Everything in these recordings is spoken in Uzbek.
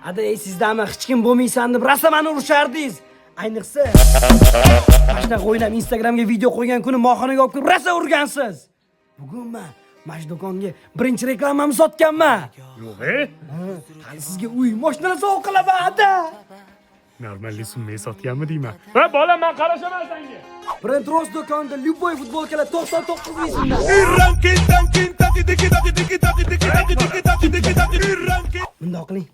Ada, esizdami, hech kim bo'lmaysan deb rosa mani urishardingiz. Ayniqsa, mana shunaqa o'ynab Instagramga video qo'ygan kuni mohinaga olib kirib rosa urgansiz. Bugun man mana shu do'konga birinchi reklamamni sotganman. Yo'q, e? Hali sizga uy, mashinalar sovg'a qilaman, ada. Normalli summaga sotganmi deyman. Va bola, men qarashaman senga. Brend Ross do'konida любой futbolkalar 99 ming so'mdan. Bundoq qiling.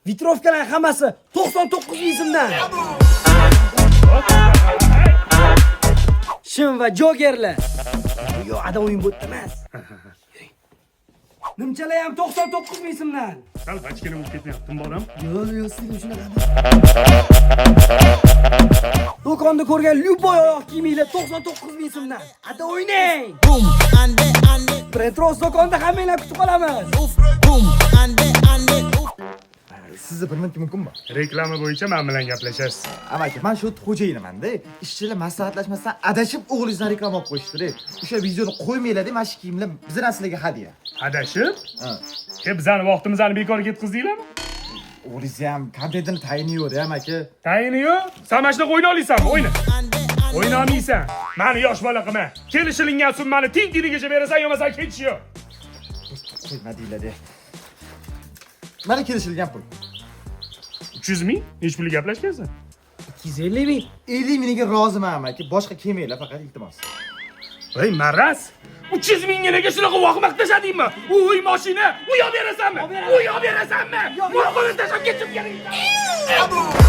Ветровка lar hammasi 99 ming so'mdan. Shim va jogerlar. Yo'q, adam o'yin bu yerda emas. Nimchalar ham 99 ming so'mdan. Sal bachkana bo'lib ketyaptim, bolam. Yo'q, yo'q, sizga shunaqa. Do'konda ko'rgan любой oyoq kiyiminglar 99 ming so'mdan. Ada o'ynang. Boom ande ande. Brend Ross do'konida hammanglar kutib qolamiz. Uf boom ande ande uf. Sizni bir minut mumkinmi? Reklama bo'yicha men bilan gaplashasiz. Amaki, man shu xo'jayinimanda. Ishchilar maslahatlashmasdan adashib o'g'lingizdan reklama olib qo'yishdi. O'sha videoni qo'ymanglar, mana shu kiyimlar bizdan sizlarga hadya. Adashib? Ha. E, bizani vaqtimizni bekor ketkazdinglarmi? O'g'lingizni ham kontentini tayini yo'q, amaki. Tayini yo'q. Sen mana shunaqa o'yna olasanmi? O'yna. Ande ande. O'yna olmaysan. Mani yosh bola qilma. Kelishilingan summani ting tinigacha berasan, yo bo'lmasa ketish yo'q. Qo'ymadinglar. Mana kelishilgan pul. 300 ming? Nechi pulga gaplashgansan? 250 ming. 50 mingga roziman, amaki. Boshqa kelmanglar faqat, iltimos. Voy maraz. 300 mingga nega shunaqa voqmaq tashladingmi? Uy, mashina, uy olib berasanmi? Uy olib berasanmi? Mol qo'lini tashlab ketishim kerak.